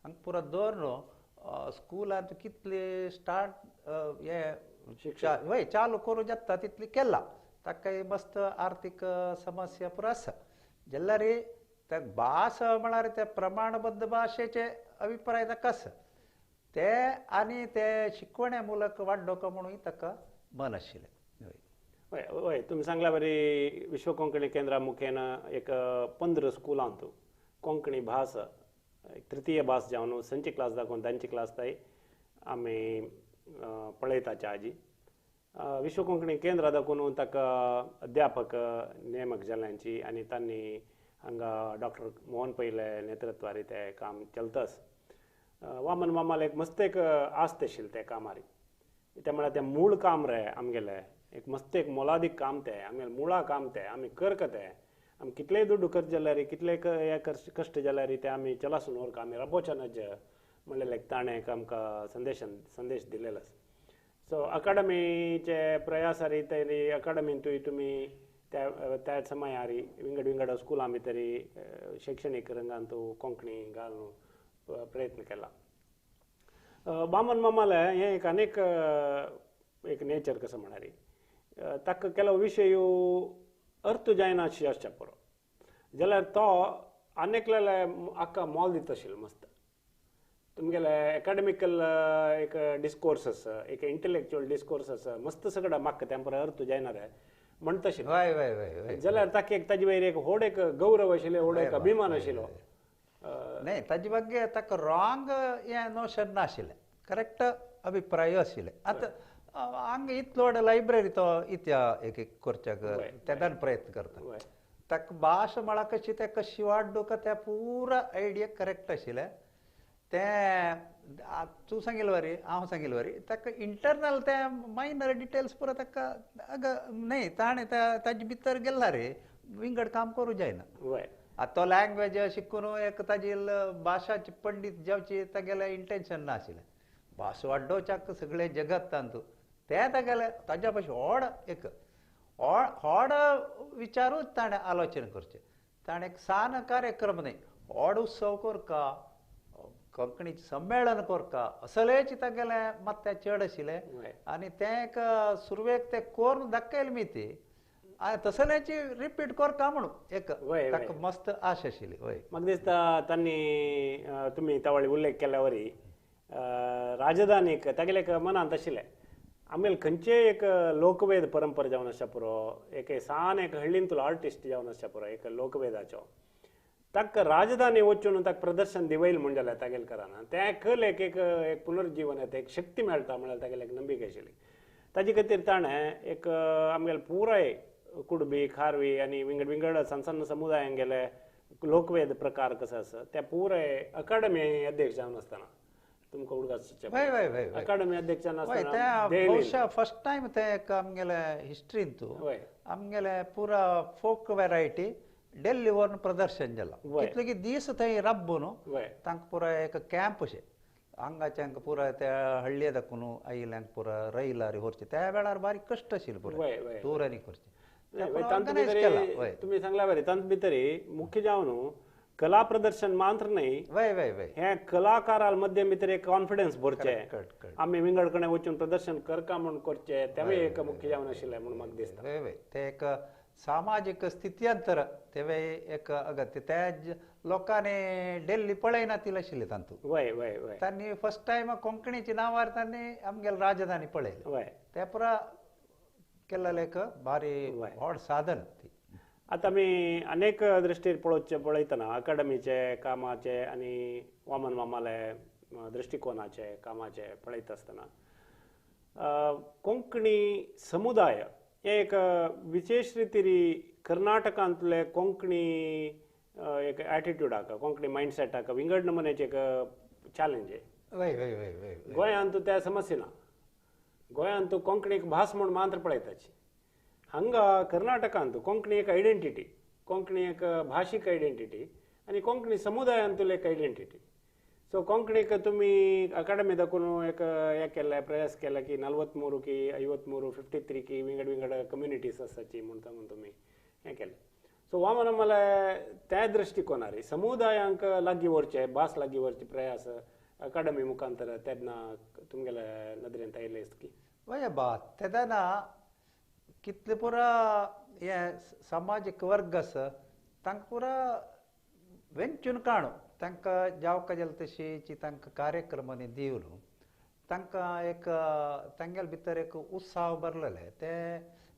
हांकां पुरो दवरून स्कुलांत कितले स्टार्ट हे वय चालू करूं जाता तितली केला. ताका मस्त आर्थीक समस्या पुरो आसा. जाल्यार ते भास म्हळ्यार ते प्रमाणबद्ध भाशेचे अभिप्राय ताका आसा ते आनी ते शिकवणे मुलक वाडोवका म्हणून ताका मन आशिल्लें. हय हय, तुमी सांगल्या बरी विश्व कोंकणी केंद्रा मुखेन एक 15 स्कुलांत कोंकणी भास एक तृतीय भास जावन संची क्लास दाखोवन तांची क्लास ताई आमी पळयताचे आजी. विश्व कोंकणी केंद्रा दाखोवन ताका अध्यापक नेमक जाल्यांची आनी तांणी हांगा डॉक्टर मोहन पैले नेतृत्वारी ते काम चलतास. वामन मामाले एक मस्त एक आस्त आशिल्लें ते कामारी. ते म्हळ्यार तें मूळ काम रे आमगेलें एक मस्त एक मोलादीक काम तें आमगेलें मुळा काम तें आमी करका तें आमी कितलेय दुड्डू खर्च जाल्यार कितलेय हे कश्ट जाल्यार ते आमी चलासून व्हरका आमी राबोवचे नज म्हणलें ताणें एक आमकां संदेश दिलेलो आसा. सो अकाडमीचे प्रयासारी तरी अकाडमींतूय तुमी त्या त्या समयारी विंगड विंगड स्कुलां भितरी शैक्षणीक रंगांत कोंकणी घालून प्रयत्न केला. बामन मामाले हें एक अनेक एक नेचर कसो म्हळ्यार ताका केलो विशय अर्थ जायना अशी आसच्या पुरो जाल्यार तो आनेकल्याले आक्का मोल दिता आशिल्लो मस्त. तुमगेले एकाडेमिकल एक डिस्कोर्स आसा, एक इंटलेक्चुअल डिस्कोर्स आसा मस्त सगळं म्हाका तें पुरो अर्थ जायना रे म्हणटा आशिल्लो. हय हय हय, जाल्यार ताका एक ताजे वयर एक व्हड एक गौरव आशिल्लो, व्हड एक अभिमान आशिल्लो. न्ही ताजे ಬಗ್ಗೆ ताका रॉंग हें नोशन नाशिल्लें, करेक्ट अभिप्राय आशिल्ले. आतां हांगा इतलो व्हड लायब्ररी तो इत्या एक एक करच्याक तेदान प्रयत्न करता. ताका भास म्हळ्यार कशी तें कशी वाडूका तें पुरा आयडिया करेक्ट आशिल्लें. तें तूं सांगिल्ले वरी हांव सांगिल्ले वरी ताका इंटरनल तें मायनर डिटेल्स पुरो ताका न्ही ताणें ताजे भितर गेला रे विंगड काम करूं जायना. आतां तो लँग्वेज शिकून एक ताजी भाशाची पंडीत जावची तागेलें इंटेन्शन नाशिल्लें. भास वाडोवच्याक सगळें जगतांत तें तागेलें ताज्या पशी व्हड एक व्हड विचारूच ताणें आलोचन करचें. ताणें एक सान कार्यक्रम न्ही व्हड उत्सव करका कोंकणीचें संमेळन करका असलेच तागेलें मत्तें चड आशिल्लें आनी तें एक सुरवेक तें करून दाखयलें मी ती आनी तसलेंच रिपीट करका म्हणून एक ताका मस्त आश आशिल्ली. वय म्हाका दिसता तांणी तुमी तवळ उल्लेख केल्या वरी राजधानीक तागेले एक मनांत आशिल्लें आमगेले खंयचेय एक लोकवेद परंपरा जावन आसच्या पुरो, एक सान एक हळ्ळींतलो आर्टिस्ट जावन आसच्या पुरो एक लोकवेदाचो, ताका राजधानी वचून ताका प्रदर्शन दिवयल म्हूण जाल्यार तागेले कराना त्या कलेक एक एक पुनर्जीवन येता, एक शक्ती मेळटा म्हळ्यार तागेले एक नंबिके आशिल्ली. ताजे खातीर ताणें एक आमगेले पुराय कुडबी खारवी आनी विंगड विंगड सण सण समुदायांगेले लोकवेद प्रकार कसो आसा त्या पुराय अकाडमी अध्यक्ष जावन आसतना तुमकां उडगास अकाडमी अध्यक्ष आसतना बहुशा फर्स्ट टायम ते एक आमगेले हिस्ट्रींतू आमगेले पुरा फोक वेरायटी डेल्ली व्हरून प्रदर्शन जाला. कितले की दीस थंय राबून तांकां पुराय एक कॅम्प अशें हांगाच्यांक पुराय त्या हळ्ळे दाखून आयिल्ल्यांक पुराय रैलार व्हरचें त्या वेळार बारीक कश्ट आशिल्ले पुराय टूर आनी करचें. तुमी सांगला बरें, तातूंत भितर मुख्य जावन कला प्रदर्शन मात्र न्हय, वय वय वय हे कलाकारां मध्य भितर एक कॉन्फिडन्स भरचें, आमी विंगड कडेन वचून प्रदर्शन करका म्हूण करचें, तेवूय एक मुख्य जावन आशिल्लें म्हूण म्हाका दिसता. वय वय ते एक सामाजीक स्थित्यंतर तेवूय एक अगत्य त्या लोकांनी डेल्ली पळयनातिल्लें आशिल्लें तातूंत. वय वय वय तांणी फर्स्ट टायम कोंकणीच्या नांवार तांणी आमगेले राजधानी पळयली. वय ते पुरा केल्लें एक भारी व्हड साधन ती. आतां आमी अनेक दृश्टीर पळोवचें पळयतना अकाडमीचे कामाचे आनी वामन मामाले दृश्टिकोनाचे कामाचे पळयता आसतना कोंकणी समुदाय हे एक विशेष रितीरी कर्नाटकांतले कोंकणी एक एटिट्यूडाक कोंकणी मायंडसेटाक विंगड नमुन्याचे एक चॅलेंज. वय वय वय वय गोंयांत त्या समस्या ना, गोंयांत कोंकणीक भास म्हूण मात्र पळयताची, हांगा कर्नाटकांत कोंकणी एक आयडेंटिटी, कोंकणी एक भाशीक आयडेंटिटी आनी कोंकणी समुदायांतली एक आयडेंटिटी. सो कोंकणीक तुमी अकाडमी दाखून एक हें केलें प्रयास केला की 43 की 53 53 की विंगड विंगड कम्युनिटीज आसाची म्हूण सांगून तुमी हें केलें. सो वामन मामाले त्या दृश्टिकोनार समुदायांक लागीं व्हरचे भास लागीं व्हरचे प्रयास अकाडमी मुखांतर तेन्ना तुमगेले नदरेंत आयले की वय बा तेन्ना कितले पुरा हे समाजीक वर्ग आसा तांकां पुरा वेंचून काडून तांकां जावका जाल्या तशीची तांकां कार्यक्रमांनी दिवन तांकां एक तांगेले भितर एक उत्साह भरलेले ते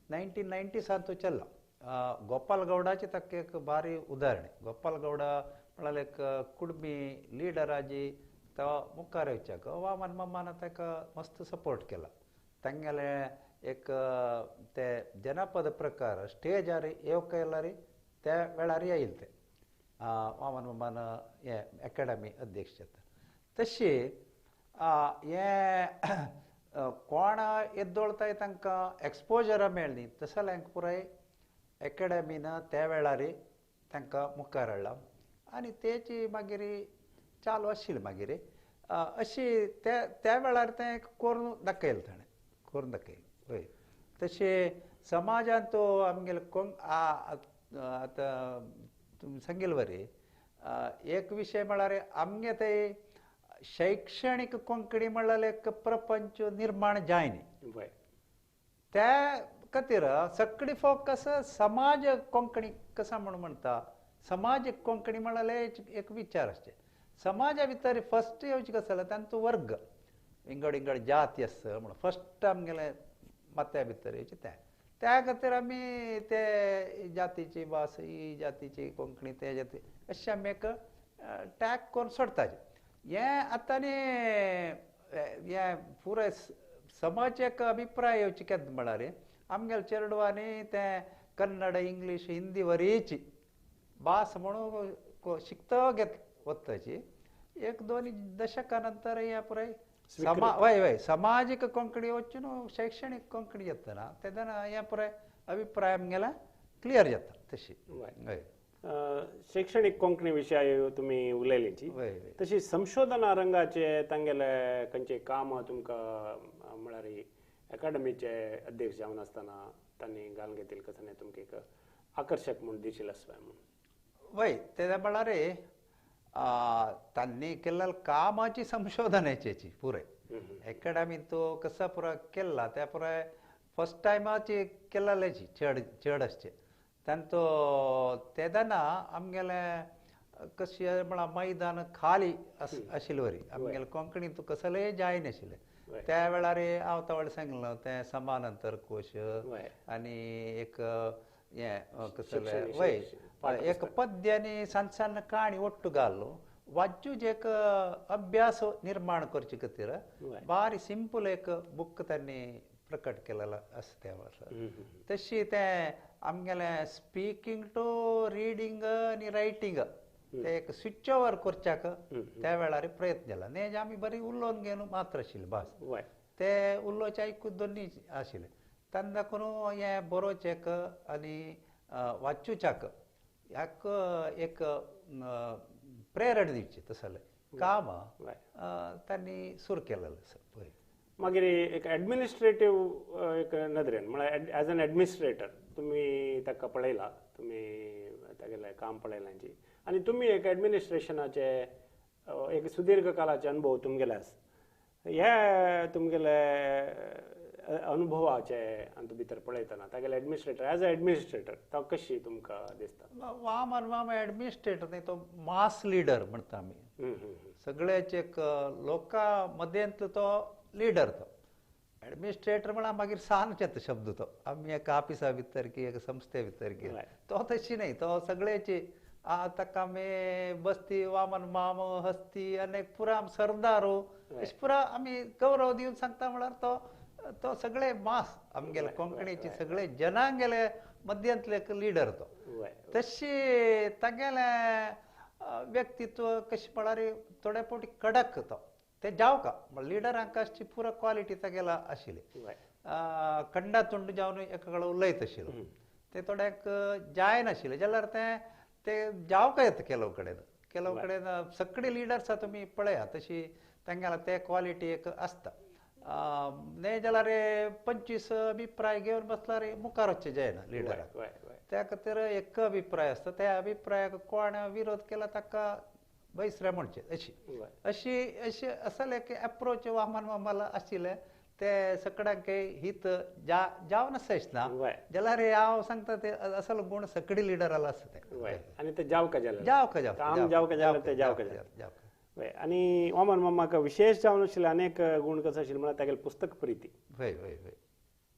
1990सांतू चल्ला. गोपाल गौडाचें ताका एक भारी उदाहरण. गोपाल गौडा म्हळ्यार एक कुडबी लिडराजी तो मुखार येवच्याक वामन मामान ताका मस्त सपोर्ट केला. तांगेले एक ते जनपद प्रकार स्टेजार येवका येयल्यार त्या वेळार येयल ते वामन मामान हे अकाडमी अध्यक्ष जाता. तशी हे कोण येदोळताय तांकां एक्सपोजर मेळ्ळी तशें जाल्यार पुराय अकाडमीन त्या वेळार तांकां मुखार हाडला आनी तेची मागीर चालू आशिल्ली मागीर अशी त्या त्या वेळार तें करून दाखयलें ताणें करून दाखयलें. वय तशें समाजांत तो आमगेले आतां तुमी सांगिल्ले वरी एक विशय म्हळ्यार आमगे ते शैक्षणीक कोंकणी म्हळ्यार एक प्रपंच निर्माण जायना, त्या खातीर सगळी फोकस समाज कोंकणी कसा म्हूण म्हणटा, समाजीक कोंकणी म्हळ्यार एक विचार आसचे. समाजा भितर फर्स्ट येवचें कसो जाल्यार तांचो वर्ग विंगड विंगड जाती आसा म्हणून फर्स्ट आमगेले माथ्या भितर येवचें तें, त्या खातीर आमी ते जातीची भास ही जातीची कोंकणी ते जाती अशें आमी एक टॅग करून सोडटाचे. हें आतां न्ही हें पुराय समाज एक अभिप्राय येवचे केन्ना म्हळ्यार आमगेले चेडवांनी तें कन्नड इंग्लीश हिंदी वरीची भास म्हणून शिकता घेत वताची एक दोन दशका नंतर हें पुराय वय वय समाजीक कोंकणी वचून शैक्षणीक कोंकणी जातना तेन्ना हें पुराय अभिप्राय आमगेला क्लियर जाता तशी. वय शैक्षणीक कोंकणी विशय तुमी उलयलीची, तशी संशोधना रंगाचे तांगेले खंयचे काम तुमकां म्हळ्यार अकाडमीचे अध्यक्ष जावन आसतना तांणी घालून घेतिल्लें कसो न्ही तुमकां एक आकर्शक म्हूण दिशिल्लें आसता म्हणून? वय तेन्ना म्हळ्यार तांणी केल्ल्या कामाची संशोधनाची पुराय एकाडमींत कसा पुरा केला त्या पुराय फर्स्ट टायमाची केल्ल्याची चड चड आसचे तांचो तेदना आमगेले कशें म्हळ्यार मैदान खाली आशिल्ले वरी आमगेले कोंकणींत कसलेय जायनाशिल्लें. त्या वेळार हांव तवळ सांगलो तें समानांतर कोश आनी एक हें कसलें वय एक पद्य आनी सान सान काणी ಒಟ್ಟು घालून वाचूच एक अभ्यास निर्माण करचे खातीर बारी सिंपल एक बूक तांणी प्रकट केलेलो आसा त्या वर्सा. तशी तें आमगेलें स्पिकींग टू रिडींग आनी रायटींग ते एक स्विच ओवर करच्याक त्या वेळार प्रयत्न जाला. नेज आमी बरी उलोवन घेवन मात्र आशिल्ली भास ते उलोवचे आयकून दोनी आशिल्ले तेन्ना दाखोवन हें बरोवचेक आनी वाचूच्याक ह्याक एक प्रेरण दिवची तसलें काम तांणी सुरू केलेलें आसा. पळय मागीर एक एडमिनिस्ट्रेटीव एक नदरेन म्हळ्यार एज एन एडमिनिस्ट्रेटर तुमी ताका पळयला, तुमी तागेलें काम पळयलां आनी तुमी एक एडमिनिस्ट्रेशनाचे एक सुदीर्घ काळाचे अनुभव तुमगेले आसा, हे तुमगेले अनुभवाचे आनी भितर पळयतना तागेले एडमिनिस्ट्रेटर एज अ एडमिनिस्ट्रेटर तो कशी तुमकां दिसता? वामन मामा एडमिनिस्ट्रेटर न्ही, तो मास लिडर म्हणटा आमी. सगळ्याचे एक लोकां मदेंतलो तो लिडर. तो एडमिनिस्ट्रेटर म्हळ्यार मागीर सान येता शब्द तो आमी एका ऑफिसा भितर की एका संस्थे भितर की तो तशी न्ही, तो सगळ्याची ताका आमी बस्ती वामन माम हस्ती आनी पुरा सरदारो अशें पुरा आमी गौरव दिवन सांगता. म्हळ्यार तो तो सगळे मास आमगेले कोंकणीचे सगळे जनांगेले मद्यांतले एक लिडर तो. तशी तागेलें व्यक्तित्व कशें म्हळ्यार थोडे फावटी कडक तो ते जावका लिडरांक आसची पुरा क्वॉलिटी तागेला आशिल्ली. कंडा तोंड जावन एका कडेन उलयत आशिल्लो ते थोड्यांक जायनाशिल्लें जाल्यार तें ते जावका येता केलव कडेन केलव कडेन सगळे लिडर्स तुमी पळया तशी तांगेला ते क्वॉलिटी एक आसता. न्ही जाल्यार 25 अभिप्राय घेवन बसल्यार मुखार वचचें जायना लिडराक. त्या खातीर एक अभिप्राय आसता, त्या अभिप्रायाक कोण विरोध केला ताका बैसरे म्हणचें अशी अशी अशी असले एक एप्रोच वामन मामाला आशिल्लें ते सगळ्यांक हित जावन आसना जाल्यार हांव सांगता ते असलो गुण सगळी लिडराला आसता ते. आनी ते जावका जालें जावका जावका जावका जालें ते जावका जावका. आनी वामन मामाक विशेश जावन आशिल्लें अनेक गुण कसो आशिल्ले म्हळ्यार तागेलें पुस्तक प्रिती. हय हय हय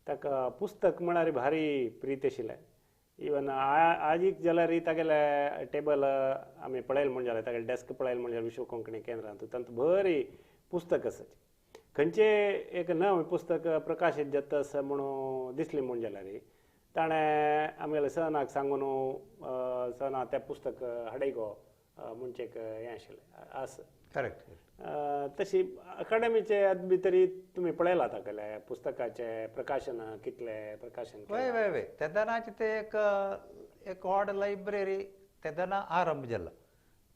ताका पुस्तक म्हळ्यार भारी प्रीत आशिल्लें. इवन आजीक जाल्यार तागेले टेबल आमी पळयलें म्हूण जाल्यार तागेलें डेस्क पळयलें म्हूण जाल्यार विश्व कोंकणी केंद्रांत तातूंत बरी पुस्तक आसाची. खंयचें एक नवें पुस्तक प्रकाशीत जाता आसा म्हणून दिसलें म्हूण जाल्यार ताणें आमगेल्या सनाक सांगून सना तें पुस्तक हाडय गो म्हणचें एक हें आशिल्लें आसा. करेक्ट. तशी अकाडेमीचे भितरी तुमी पळयलां तागेलें पुस्तकाचें प्रकाशन कितलें प्रकाशन? वय वय वय तेदनाचे ते एक एक व्हड लायब्ररी तेदना आरंभ जाला,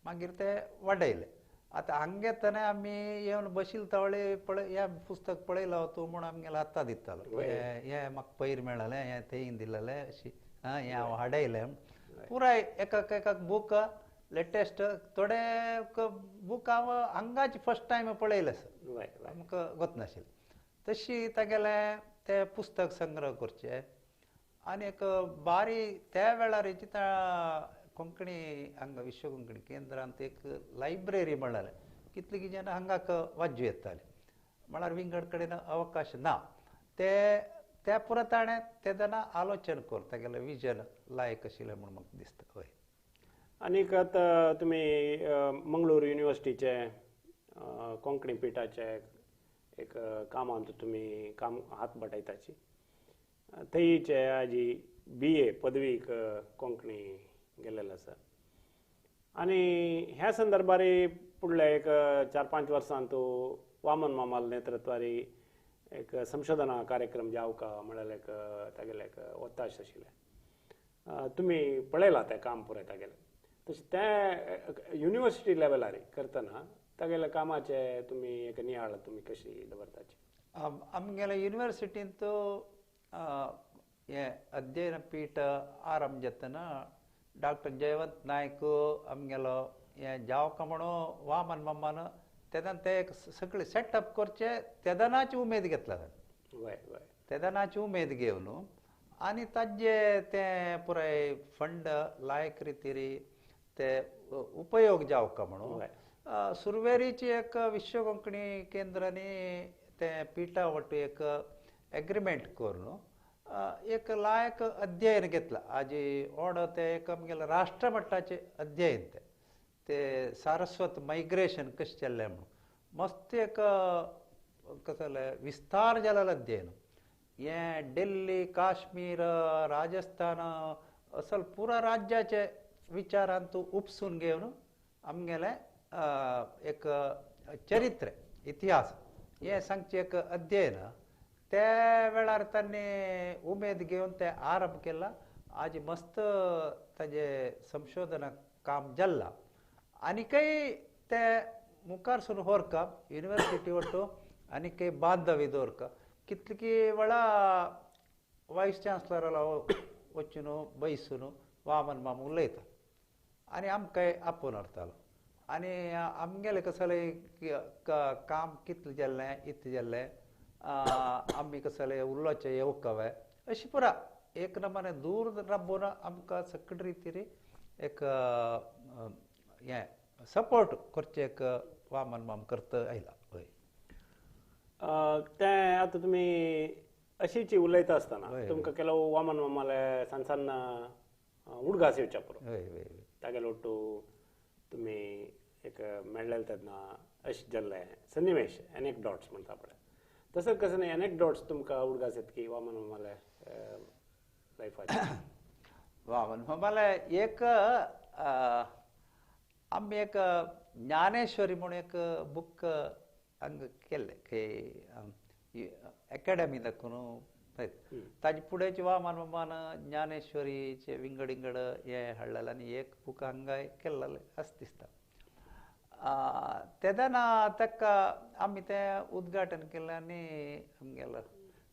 मागीर ते वाडयलें. आतां हांगा येतना आमी येवन बशिल्ले तवळे पळय हें पुस्तक पळयलां तूं म्हूण आमगेले हाता दितालो, हें म्हाका पयर मेळलें, हें थंय दिलेलें अशी हें हांव हाडयलें. पुराय एकाक एकाक बूक लेटेस्ट थोडे बूक हांव हांगाच फर्स्ट टायम पळयलें आसा, आमकां गोतनाशिल्लें. तशी तागेलें तें पुस्तक संग्रह करचें आनी एक बारी त्या वेळार चिंता कोंकणी हांगा विश्व कोंकणी केंद्रांत एक लायब्ररी म्हणलें कितले कितें हांगाक वाज्यो येताले म्हळ्यार विंगड कडेन अवकाश ना ते त्या पुरा ताणें तेदना आलोचन कर तागेलें विजन लायक आशिल्लें म्हूण म्हाका दिसता. हय. आनीक आतां तुमी मंगळूर युनिवर्सिटीचे कोंकणी पिठाचे एक कामांत तुमी काम हात बटायताची, थंयचे आजी BA पदवीक कोंकणी गेल्लें आसा. आनी ह्या संदर्भार फुडल्या एक 4-5 वर्सांत वामन मामाल नेतृत्वारी एक संशोधना कार्यक्रम जावका म्हळ्यार एक तागेलें एक ओत्ताश आशिल्लें. तुमी पळयलां तें काम पुराय तागेलें. तशें तें युनिवर्सिटी लेवलार करतना तागेल्या कामाचे तुमी एक नियाळ तुमी कशी दवरताची? आमगेल्या युनिवर्सिटींत हें अध्ययन पीठ आरंभ जातना डॉक्टर जयवंत नायक आमगेलो हें जावका म्हणून वामन मामान तेन्ना ते एक सगळें सेटअप करचें तेदनाची उमेद घेतला ताणें. तेदनाची उमेद घेवन आनी ताजे तें पुराय फंड लायक रितीरी ते उपयोग जावका म्हणून सुरवेरीची एक विश्व कोंकणी केंद्रांनी तें पिठा वट्टू एक एग्रीमेंट करून एक लायक अध्ययन घेतला. आजी ओड तें एक आमगेलें राष्ट्रमट्टाचें अध्ययन तें ते सारस्वत मायग्रेशन कशें चल्लें म्हणून मस्त एक कसलें जालें विस्तार जालेलें अध्ययन. हें दिल्ली, काश्मीर, राजस्थान असल पुरा राज्याचे विचारान तूं उपसून घेवन आमगेलें एक चरित्र इतिहास हें सांगचें एक अध्ययन त्या वेळार तांणी उमेद घेवन तें आरंभ केला. आज मस्त ताजें संशोधना काम जाल्लां आनीकय ते मुखार सून व्हरका युनिवर्सिटी वट्टू आनीकय बांधवी दवरका. कितली वेळा वायस चान्सलराला वचून बैसून वामन माम उलयता आनी आमकांय आपोवन हाडटालो आनी आमगेलें कसलें काम कितलें जाल्लें इतलें जाल्लें आमी कसलें उलोवचें येवकावे अशें पुरा एक नमने दूर राबोवन आमकां सगळे रितीन एक हें सपोर्ट करचें एक वामन माम करता आयला. हय तें आतां तुमी अशीच उलयता आसतना तुमकां ಕೆಲವು वामन मामाले सಣ್ಣ सಣ್ಣ उडगास येवच्या पुरो. तागेलो ಒಟ್ಟು तुमी एक मेळ्ळेले तेन्ना अशें जाल्लें सन्निवेश एनेक्डॉट्स म्हणटा पळय तसोच कसो एनेक्डॉट्स तुमकां उडगास येता की वामन मामाले लायफाचे. वामन मामाले एक आमी एक ज्ञानेश्वरी म्हणून एक बूक हांगा केल्लें की एकाडमी दाखोवन ताजे फुडें वामन मामान ज्ञानेश्वरीचे विंगड विंगड हें हाडलेलें आनी एक बूक हांगा केल्लें अशें दिसता. तेन्ना ताका आमी तें उद्घाटन केलें आनी आमगेलो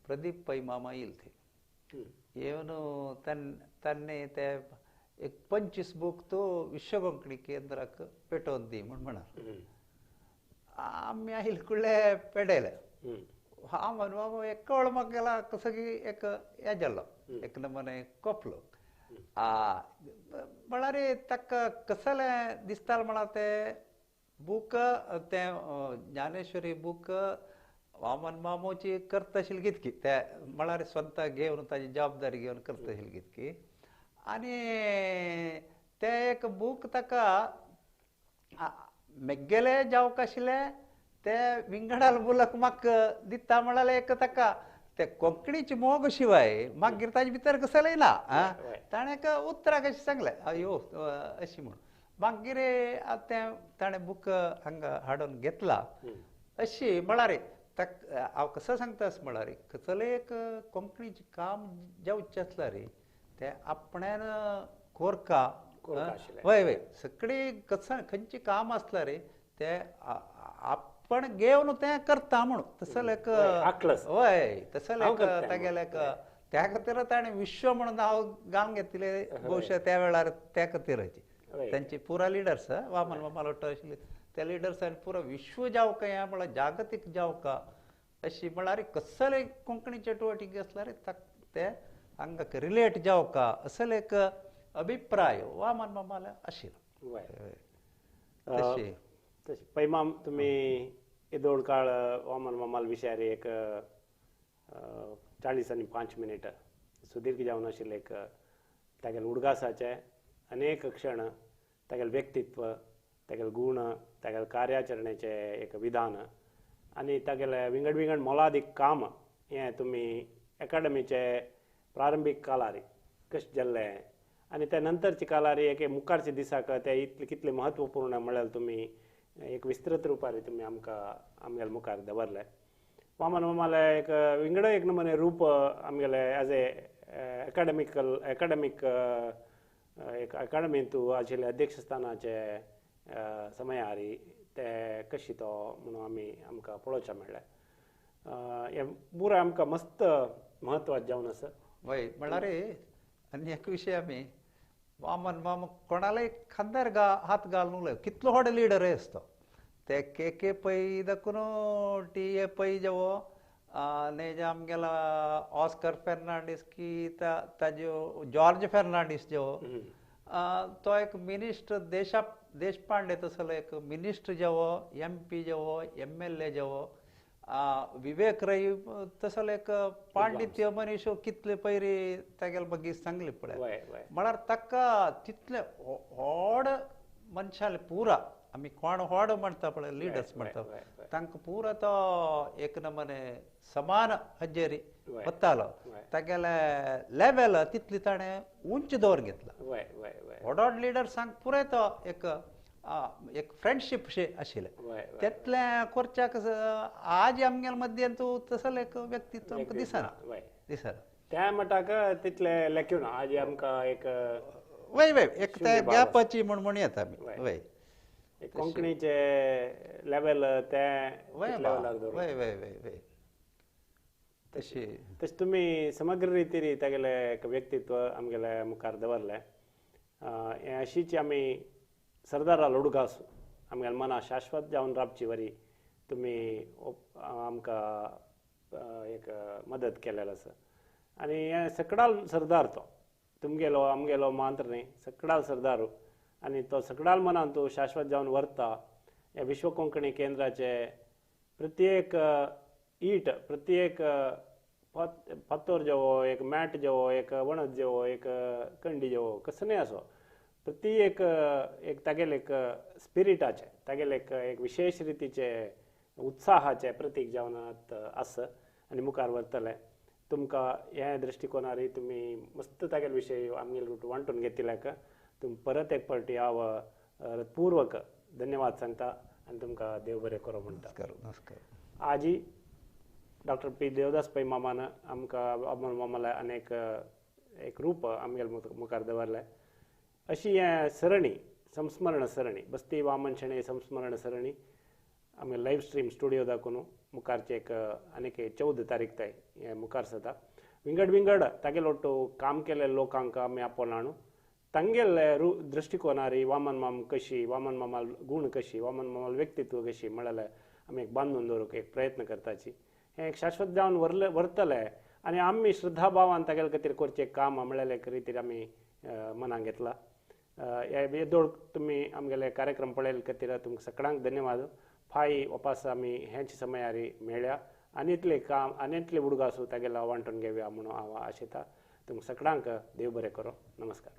प्रदीप पै मामा येयले थंय येवन तांणी ते एक 25 बूक तो विश्व कोंकणी केंद्राक पेटोवन दी म्हूण म्हणाल. आमी आयले कुडले पेडयले. वामन मामा एकवळ म्हाका कसो की एक हें जालो एक नमने कोपलो म्हळ्यार ताका कसलें दिसतालें म्हळ्यार तें बूक तें ज्ञानेश्वरी बूक वामन मामोची करता आशिल्ली कितकी ते म्हळ्यार स्वता घेवन ताजी जबाबदारी घेवन करता आशिल्ली कितकी आनी तें एक बूक ताका मेगेले जावंक आशिल्लें ते विंगडाल बुलक म्हाका दिता म्हळ्यार एक ताका ते कोंकणीची मोग शिवाय मागीर ताजे भितर कसलें ना. ताणें एक उतरां कशें सांगलें अयो अशी म्हूण मागीर तें ताणें बूक हांगा हाडून घेतला. अशी म्हळ्यार ताका हांव कसो सांगता अशें म्हळ्यार कसलें एक कोंकणीचें काम जावचें आसल्यार तें आपणान कोरका. हय हय सगळी कसं खंयचें काम आसल्यार तें आपण घेवन तें करता म्हणून तसलें एक हय तसलें एक तागेलें एक त्या खातीर ताणें विश्व म्हणून नांव घालून घेतिल्लें बहुशा त्या वेळार त्या खातीरच तांची पुरा लिडर्स वामन मामालो आशिल्ले त्या लिडर्सान पुरा विश्व जावका हें म्हळ्यार जागतीक जावका अशी म्हळ्यार कसलें कोंकणी चटुवटीक आसल्यार ते हांगा रिलेट जावका असले एक अभिप्राय वामन मामाले आशिल्लो. तशें तशें पैमाम तुमी येदोळ काळ वामन मामाल विशयार एक 40 आनी 5 मिनीट सुदीर्घ जावन आशिल्लें एक तागेले उडगासाचे अनेक क्षण तागेलें व्यक्तित्व तागेले गूण तागेले कार्याचरणेचें एक विधान आनी तागेलें विंगड विंगड मोलादीक काम हें तुमी एकाडमीचे प्रारंभीक काळार कशें जाल्लें आनी त्या नंतरच्या काळार एक मुखारच्या दिसाक तें इतलें कितलें म्हत्वपूर्ण म्हळ्यार तुमी एक विस्तृत रुपार तुमी आमकां आमगेले मुखार दवरलें. वामन मामालें एक विंगड एक नमुने रूप आमगेले एज ए एकाडमीक एक एकाडमींतू आशिल्ले अध्यक्षस्थानाचे समयार ते कशी तो म्हणून आमी आमकां पळोवचें मेळ्ळें. हें पुराय आमकां मस्त म्हत्वाचें जावन आसा. हय म्हळ्यार आनी एक विशय आमी वामन माम कोणालाय खांद्यार हात घालून उलय कितलो व्हड लिडर आसतो ते के के पै दाखून टी ए पै जेवो नेजे आमगेला ऑस्कर फेर्नांडीस की ताज्यो जॉर्ज फेर्नांडीस जेवो तो एक मिनिस्टर देशपांडे तसलो एक मिनिस्टर जेवो एम पी जेवो एम एल ए जेवो विवेक रै तसलो एक पांडित्य मनीस कितले पयरी तागेले बगीर सांगले पळय म्हळ्यार ताका तितले व्हड मनशाले पुरा आमी कोण व्हड म्हणटा पळय लिडर्स म्हणटा तांकां पुरा तो एक नमने समान हजेरी वतालो तागेले लेवल तितली ताणें उंच दवर घेतला व्हड व्हड लिडर्सांक पुराय तो एक एक फ्रेंडशीप शे आशिल्लें तेतलें करच्याक आज आमगेले मध्यान तूं तसलें एक व्यक्तित्व आमकां दिसना दिसना त्या मटाक तितलें लेखूना आज आमकां एक वय वय एक ते गॅपाची म्हूण म्हणू येता आमी वय कोंकणीचे लेवल ते वय वय वय वय वय तशी तशें तुमी समग्र रितीन तागेलें एक व्यक्तित्व आमगेले मुखार दवरलें. हें अशीच आमी सरदारा उडगास आमगेले मना शाश्वत जावन रावची वरी तुमी आमकां एक मदत केलेलें आसा. आनी हें सकडाल सरदार तो तुमगेलो आमगेलो मात्र न्ही सकडाल सरदार आनी तो सकडाल मनान तूं शाश्वत जावन व्हरता. हे विश्व कोंकणी केंद्राचे प्रत्येक ईट प्रत्येक फातोर जेवो एक मॅट जेवो एक वणत जेवो एक कंडी जेवो कसलें आसो प्रत्येक एक तागेले एक स्पिरिटाचें तागेले एक एक विशेश रितीचे उत्साहाचें प्रतीक जावन आसा आनी मुखार व्हरतलें. तुमकां ह्या दृश्टिकोनार तुमी मस्त तागेले विशय आमगेले वांटून घेतिल्ल्याक तुम परत एक पावटी हांव पूर्वक धन्यवाद सांगता आनी तुमकां देव बरें करो म्हणटा. नमस्कार. आजी डॉक्टर पी देवदास पै मामान आमकां मामाला अनेक एक रूप आमगेले मुखार दवरलें. अशी हें सरणी संस्मरण सरणी बस्ती वामन शणै संस्मरण सरणी आमी लायव्ह स्ट्रीम स्टुडियो दाखोवन मुखारचे एक आनीक 14 तारीख ताय हें मुखार सता विंगड विंगड तागेले ಒಟ್ಟು काम केल्ले लोकांक आमी आपोवन हाडून तांगेले दृश्टिकोनार वामन माम कशी वामन मामाल गूण कशी वामन मामाल व्यक्तित्व कशी म्हळ्यार आमी एक बांदून दवरूंक एक प्रयत्न करताची. हें एक शाश्वत जावन व्हरतले आनी आमी श्रद्धा भावान तागेले खातीर करचें काम म्हळ्यार एक रितीर आमी मनाक घेतला. येदोळ तुमी आमगेले कार्यक्रम पळयले खातीर तुमकां सगळ्यांक धन्यवाद. फाय वापस आमी हेच समयार मेळ्या आनी इतलें काम आनी इतलें उडगासू तागेलो वांटून घेवया म्हणून हांव आशेता. तुमकां सगळ्यांक देव बरें करो. नमस्कार.